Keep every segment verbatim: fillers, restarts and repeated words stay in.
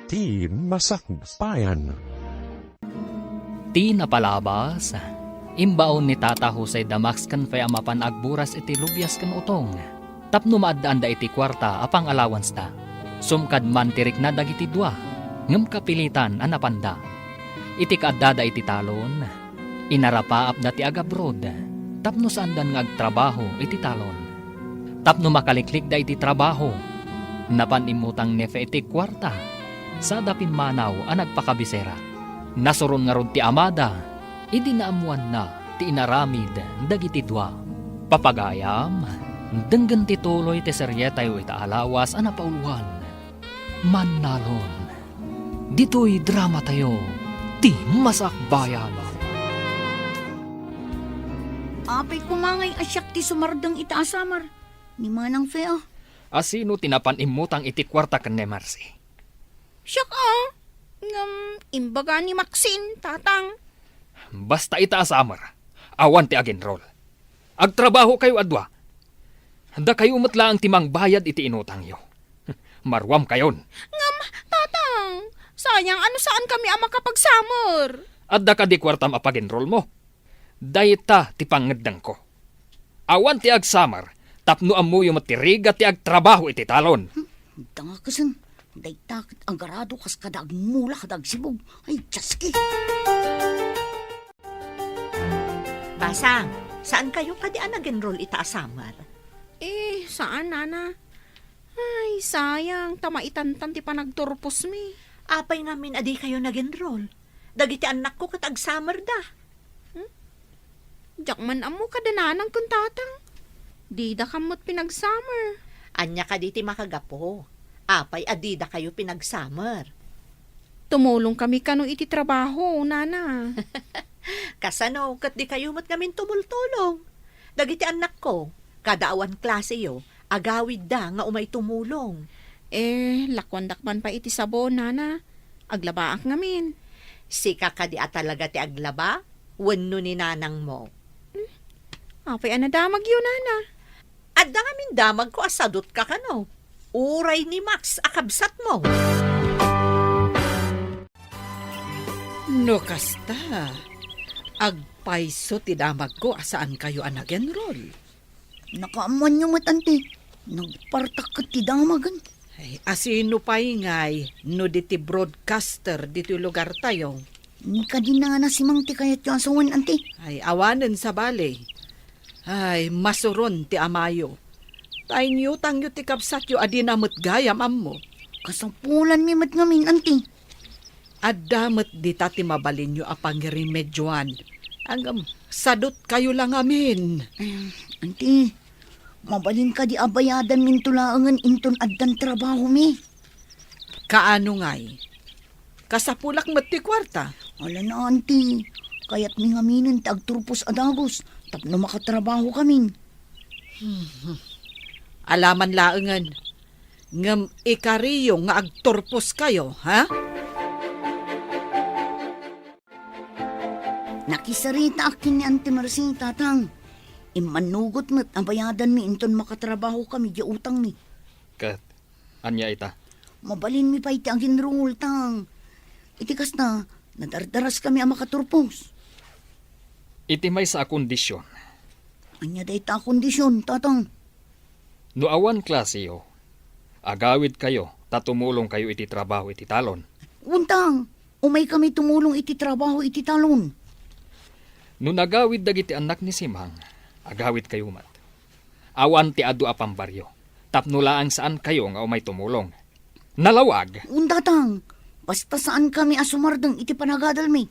Ti Masakbayan. Ti napalabas, imbaon ni Tata Jose da Max ken Fe a mapan agburas iti lubias ken utong tapno maaddaanda iti kuarta a pang-allowance-da. Sumkad man ti rikna dagiti dua, ngem kapilitan a napanda. Iti kaaddada iti talon, inarapaapda ti agabroad tapno saandan nga agtrabaho iti talon. Tapno makaliklikda iti trabaho, napan immutang ni Fe iti kuarta sada pimmanaw a nagpakabisera. Nasuron ngarud ti amada idi naammoanna ti inaramid dagiti dua. Papagayam, denggen ti tuloy ti serietayo ita a lawas a napauluan, Mannalon. Ditoy dramatayo, Ti Masakbayan. Apay koma ngay a siak ti sumardeng ita a summer ni Manang Fe a? A sino ti napan immutang iti kuarta ken ni Mercy? Siak a. Ngem imbaga ni Maxine, Tatang. Basta ita a summer, awan ti agenrol. Agtrabahokayo a dua. Dakayo met laeng ti mangbayad iti inutangyo. Maruamkayon. Ngem, Tatang, sayang a no saankami a makapag-summer. Adda kadi kuartam a pag-enroll mo? Dayta ti pangngeddengko. Awan ti ag-summer tapno ammoyo met ti rigat ti agtrabaho iti talon. Hmm, dangakesen, dayta ket agarado kas kada agmula kada agsibug. Ay, Dios ki! Basang, saankayo kadi a nag-enroll ita a summer? Eh, saan, Nana. Ay, sayang, ta maitantan ti panagturposmi. Apay ngamin a dikayo nag-enroll? Dagiti annakko ket ag-summer da. Hmm? Diak man ammo kada nanang ken tatang. Dida kan met pinag-summer. Ania kadi ti makagapu? Apay a didakayo pinag-summer? Tumulongkami kano iti trabaho, Nana. Kasano ket dikayo met ngamin tumultulong? Dagiti annakko, kada awan klaseyo, agawidda nga umay tumulong. Eh, lakuandak man pay iti sabon, Nana. Aglabaak ngamin. Sika kadi a talaga ti aglaba? Wenno ni nanangmo? Hmm? Apay a nadamagyo, Nana? Adda ngamin damagko a sadutka kano. Uray ni Max a kabsatmo. No kasta, agpayso ti damagko a saankayo a nag-enroll. Nakaammoanyo met, anti. Nagpartak ket ti damagen. Ay, asino pay ngay no di ti broadcaster ditoy lugartayo? Ni kadi Nana Simang ti kayatyo a sawen, anti? Ay, awanen sabali. Ay, masuron ti amayo. Ta inyutangyo ti kabsatyo a dina met gayam ammo. Kasapulanmi met ngamin, anti. Adda met dita ti mabalinyo a pangremedioan. Ngem, sadutkayo la ngamin. Em, anti, mabalin kadi a bayadanminto laengen inton addan trabahomi? Kaano ngay? Kasapulak met ti kuarta. Ala na, anti. Kayatmi ngaminen ti agturpos a dagus tapno makatrabahokamin. Hmm. Alaman laengen. Ngem ikariyo nga agturposkayo, ha? Nakisaritaak ken ni Auntie Mercy, Tatang. Immannugot met a bayadanmi inton makatrabahokami diay utangmi. Ket ania ita? Mabalinmi pay ti aginruol, Tang. Iti kasta, nadardaraskami a makaturpos. Iti maysa a kondisyon. Ania dayta a kondisyon, Tatang? No awan klaseyo, agawidkayo ta tumulongkayo iti trabaho iti talon. Untang, umaykami tumulong iti trabaho iti talon. No nagawid dagiti annak ni Simang, agawidkayo met. Awan ti adu a pambaryo, tapno laeng saankayo nga umay tumulong. Nalawag. Undatang, basta saankami a sumardeng iti panagadalmi.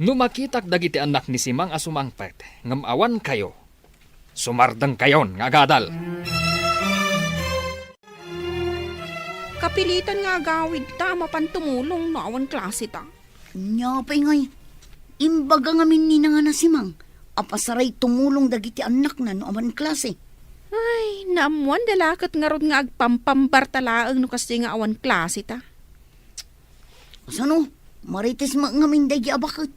No makitak dagiti annak ni Simang a sumangpet ngem awankayo, sumardengkayon nga agadal. Kapilitan nga agawidta a mapan tumulong no awan klaseta. Ania pay ngay, imbaga ngamin ni Nana Simang a pasaray tumulong dagiti annakna no awan klase. Ay, naammoanda la ket ngarud nga agpampambarta laeng no kasdi nga awan klaseta. Kasano? Marites met ngamin daydi a baket.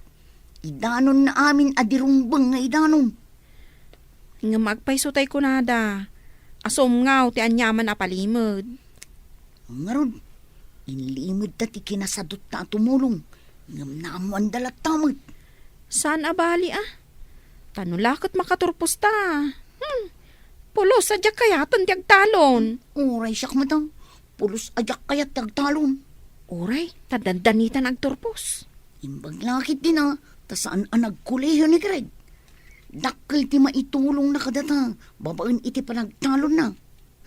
Idanonna amin a di rumbeng nga idanon. Ngem agpayso tay kunada, asumngaw ti aniaman a palimed. Ngarud, Inlimedda ti kinasadutta a tumulong, ngem naammoanda latta met. Saan a bali, a? Ta no la ket makaturposta, hmm, pulos a diak kayaten ti agtalon. Uray siak met, a. Pulos a diak kayat ti agtalon. Uray, ta dandanitan agturpos. Imbag la ketdin, a, ta saan a nagkolehiyo ni Greg. Dakkel ti maitulongna kadata babaen iti panagtalonna.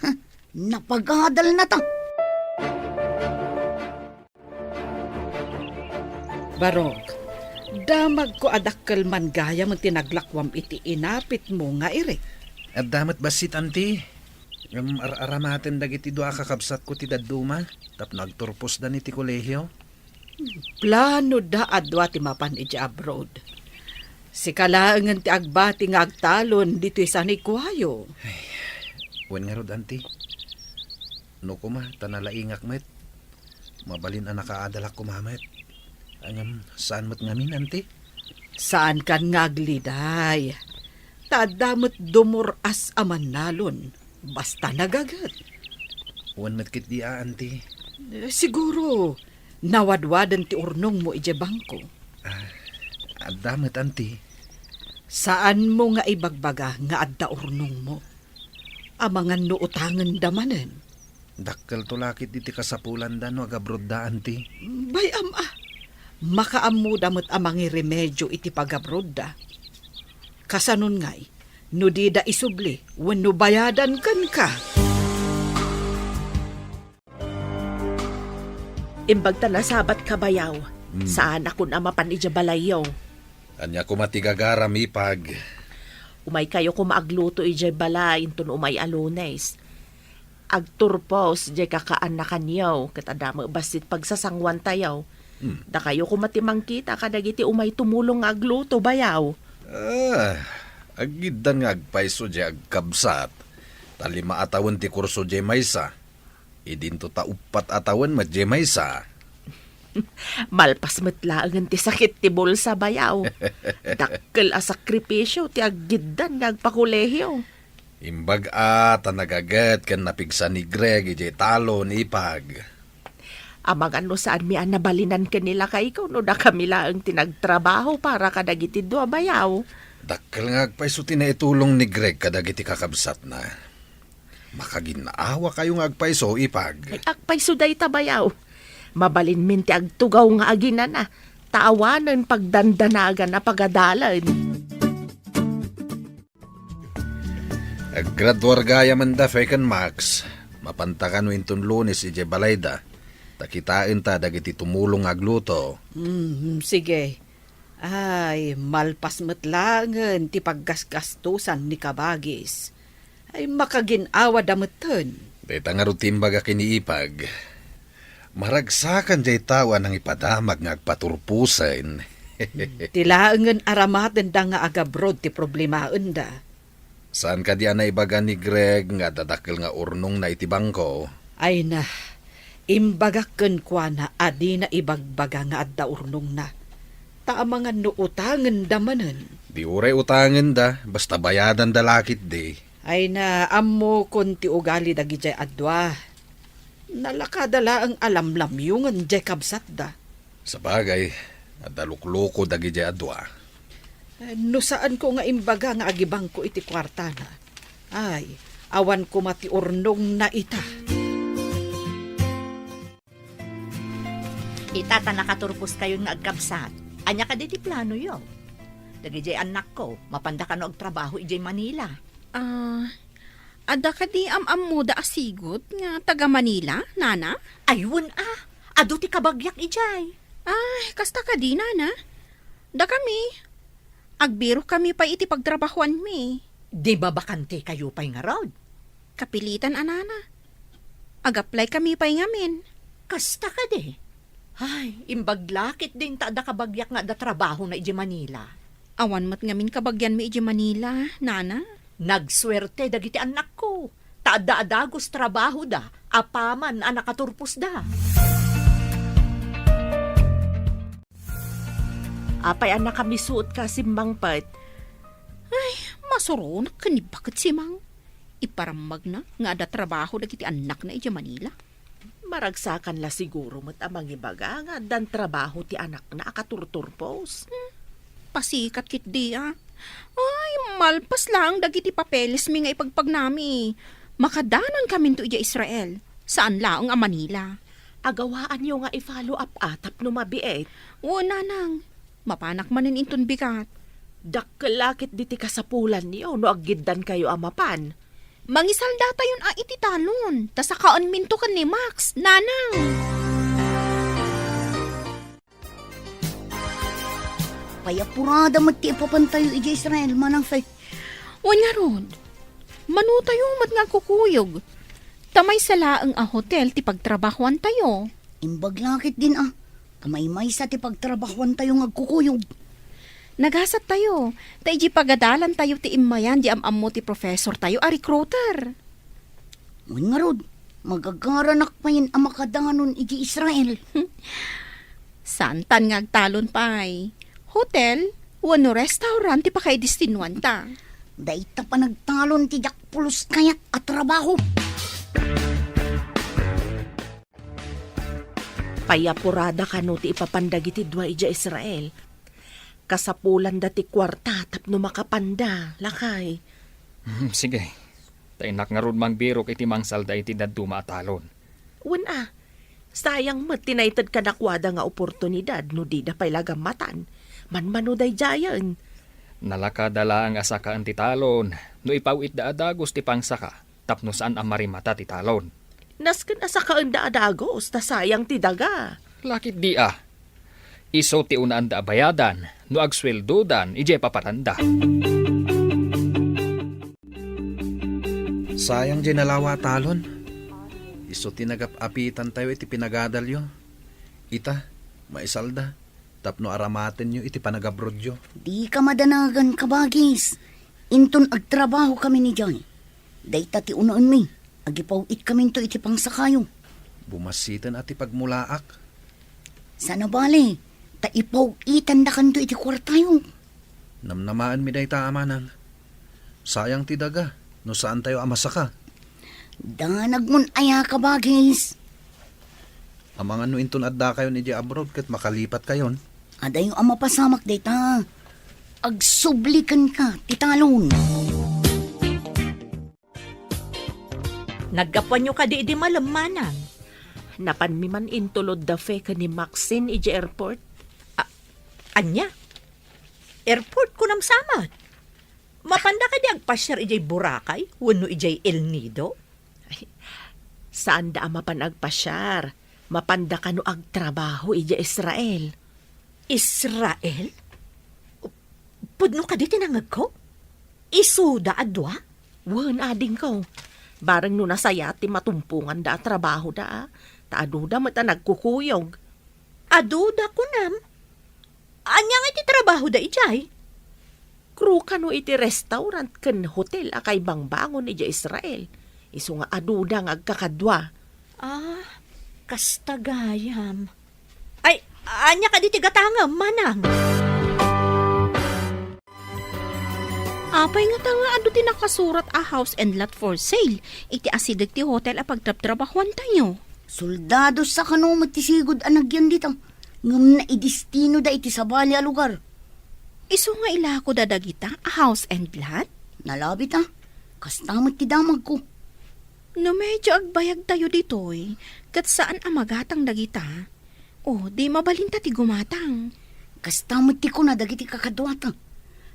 Ha, napagadalnata. Barok, damagko a dakkel man gayam ti naglakuam iti inapitmo nga Eric. Adda met bassit, anti. Ngem ar-aramaten dagiti dua a kakabsatko ti dadduma tapno agturposdan iti kolehio. Planoda a dua ti mapan idiay abroad. Sika laengen ti agbati nga agtalon ditoy San Juanio. Ay, wen ngarud, anti. No koma, ta nalaingak met. Mabalin a nakaadalak koma met. Ngem saan met ngamin, anti? Saankan nga agliday. Ta adda met dumur-as a mannalon. Basta nagaget. Wen met ketdi a, anti. Eh, siguro, nawadwaden ti urnongmo idiay bangko. Ah, adda met, anti. Saanmo nga ibagbaga nga adda urnongmo? Amangan no utangenda manen. Dakkelto la ketdi ti kasapulanda no agabrodda, anti. Bay-am a. Makaammoda met a mangiremedio iti pagabrodda. Kasanon ngay, no dida isubli wenno bayadan kenka? Imbag ta nasabatka, bayaw. Hmm. Saanakon a mapan idiay balayyo. Ania koma ti gagaram, ipag? Umaykayo koma agluto idiay balay inton umay a Lunes. Agturpos diay kakaanakanyo, ket adda met bassit pagsasanguantayo. Hmm. Dakayo koma ti mangkita kadagiti umay tumulong nga agluto, bayaw. Ah, aggiddan nga agpayso diay agkabsat. Ta lima a tawen ti kurso diay maysa. Idinto ta uppat a tawen met diay maysa. Malpas met laengen ti sakit ti bulsa, bayaw. Dakkel a sakripisio ti aggiddan nga agpakolehio. Imbag a ta nagaget ken napigsa ni Greg idiay talon, ipag. Amangan no saanmi a nabalinan ken ni lakayko no dakami laeng ti nagtrabaho para kadagiti dua, bayaw. Dakkel nga agpayso ti naitulong ni Greg kadagiti kakabsatna. Makaginnaawakayo nga agpayso, ipag. Ay, agpayso dayta, bayaw. Mabalinmin ti agtugaw nga aginana, ta awanen pagdandanagan a pagadalan. Aggraduar gayam da, Fek ken Max. Mapanta kano inton Lunes idiay balayda. Ta kitaenta dagiti tumulong nga agluto. Hmm, sige. Ay, malpas met laengen ti paggasgastosan ni kabagis. Ay, makagin-awada metten. Dayta ngarud ti imbaga ken ni ipag. Maragsakan diay tao a nangipadamag nga agpaturposen. Ti laengen aramatenda nga agabroad ti problemaenda. Saan kadi a naibaga ni Greg nga adda dakkel nga urnongna iti bangko? Ay na, imbagak kenkuana a dina ibagbaga nga adda urnongna. Ta amangan no utangenda manen. Di uray utangenda, basta bayadanda la ketdi. Ay na, ammokon ti ugali dagidiay a dua. Nalakada laeng a lamlamyongen diay kabsatda. Sabagay, adda lukluko dagidiay a dua. Eh, no saanko nga imbaga nga agibangko iti kuartana, ay, awan koma ti urnongna ita. Ita ta nakaturposkayon nga agkabsat. Ania kadi ti planoyo? Dagidiay annakko, mapanda kano agtrabaho idiay Manila. Ah, adda kadi am-ammoda a sigud nga taga Manila, nana? Ay, wen a, adu ti kabagiak idiay. Ay, kasta kadi, nana? Dakami, agbirokami pay iti pagtrabahoanmi. Di mabakantekayo pay ngarud? Kapilitan a, nana. Ag-apply kami pay ngamin. Kasta kadi? Ay, imbag la ketdin ta adda kabagiak nga adda trabahona idiay Manila. Awan met ngamin kabagianmi idiay Manila, nana. Nagsuerte dagiti annakko, ta adda a dagus trabahoda apaman a nakaturposda. Apay a nakamisuotka a simmangpet? Ay, masuronak ken ni baket Simang. Iparammagna nga adda trabaho dagiti annakna idiay Manila. Maragsakan la siguro met a mangibaga nga addan trabaho ti anakna a katurturpos. Hmm, pasikat ketdi a. Ay, malpas laeng dagiti papelesmi nga ipagpagnami. Makadanonkaminto idiay Israel. Saan laeng a Manila. Agawaanyo nga i-follow up a tapno mabiit. Wen, nanang. Mapanak manen inton bigat. Dakkel la ketdi ti kasapulanyo no aggiddankayo a mapan. Mangisaldatayon a iti talon, ta sakaenminto ken ni Max, nanang. Pay apurada met ti ipapantayo idiay Israel, Manang Fe. Wen ngarud, manotayo met nga agkukuyog. Ta maysa laeng a hotel ti pagtrabahoantayo. Imbag la ketdin a, ta maymaysa ti pagtrabahoantayo nga agkukuyog. Nagasattayo, ta idiay pagadalantayo ti immayan di am-ammo ti professortayo a recruiter. Wen ngarud, magagaranak payen a makadanon idiay Israel. Saantan nga agtalon pay. Hotel wenno restaurant ti pakaidestinuanta. Dayta panagtalon ti diak pulos kayat a trabaho. Pay apurada kano ti ipapan dagiti dua idiay Israel. Kasapulanda ti kuarta tapno makapanda, lakay. Hmm, sige. Ta innak ngarud mangbirok iti mangsalda iti dadduma a talon. Wen a, sayang met ti naited kadakuada nga oportunidad no dida pay la gammatan. Manmano daydiayen. Nalakada laeng a sakaen ti talon no ipaw-itda a dagus ti pangsaka tapno saan a marimata ti talon. Nasken a sakaenda a dagus ta sayang ti daga. La ketdi a. Isu ti unaanda a bayadan no agsueldodan idiay papananda. Sayang diay nalawa a talon. Isu ti nagap-apitantayo iti pinagadalyo. Ita, maisalda tapno aramatenyo iti panagabrodyo. Dika madanagan, kabagis. Inton agtrabahokami idiay, dayta ti unaenmi, agipaw-itkaminto iti pangsakayo. Bumassiten a ti pagmulaak. Saan a bale, ta ipaw-itandakanto iti kuartayo. Namnamaenmi dayta, a manang. Sayang ti daga no saantayo a masaka. Danagmon aya, kabagis. Amangan no inton addakayon idiay abroad ket makalipatkayon. Adayo a mapasamak dayta. Agsubli kenka ti talon. Naggapuanyo kadi idi malem, manang? Napanmi man intulod da Fe ken ni Maxine idiay airport. A-, ania? Airport, kunam sa met? Mapanda kadi agpasiar idiay Boracay wenno idiay El Nido? Ay, saanda a mapan agpasiar. Mapanda kano agtrabaho idiay Israel. Israel? Pudno kadi ti nangegko? Isuda a dua? Wen, adingko. Bareng no nasaya ti matumponganda a trabahoda, a, ta aduda met a nagkukuyog. Aduda, kunam? Ania nga iti trabahoda idiay? Crew kano iti restaurant ken hotel a kaibangbangon idiay Israel. Isu nga aduda nga agkakadua. Ah, kasta gayam. Ay, ania kadi ti gatangem, manang? Apay ngata nga adu ti nakasurat a house and lot for sale iti asideg ti hotel a pagtrabtrabahoantayo? Soldado sa kano met ti sigud a nagyan dita, ngem naidestinoda iti sabali a lugar. Isu nga ilakoda dagita a house and lot? Nalabit a, kasta met ti damagko. No medyo agbayagtayo ditoy, ket saan a magatang dagita, o di mabalinta ti gumatang. Kasta met ti kuna dagiti kakaduata.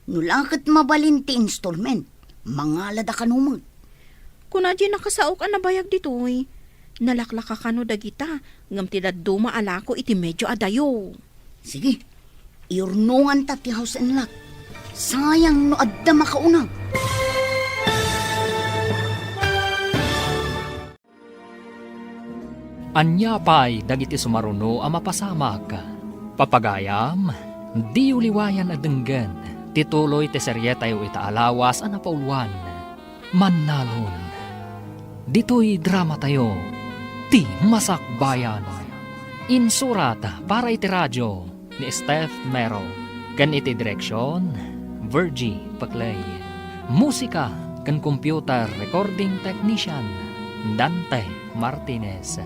No la ket mabalin ti installment, mangalada kano met. Kuna diay nakasaok a nabayag ditoy, nalaklaka kano dagita, ngem ti dadduma a lako iti medyo a dayo. Sige, iurnonganta ti house and lot. Sayang no adda makauna. Ania pay dagiti sumaruno a mapasamak? Papagayam, diyo liwayan a denggen ti tuloy ti serietayo ita a lawas a napauluan, Mannalon. Ditoy dramatayo, Ti Masakbayan. Insurat para iti radio ni Steph Mero, ken iti direksion, Virgie Paclay. Musika ken computer recording technician, Dante Martinez.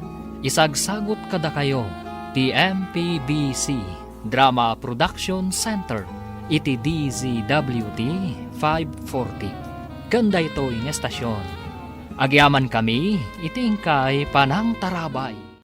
Isagsagut kadakayo ti M P B C Drama Production Center iti D Z W T five forty ken daytoy nga estasion. Agyamankami iti inkay panangtarabay.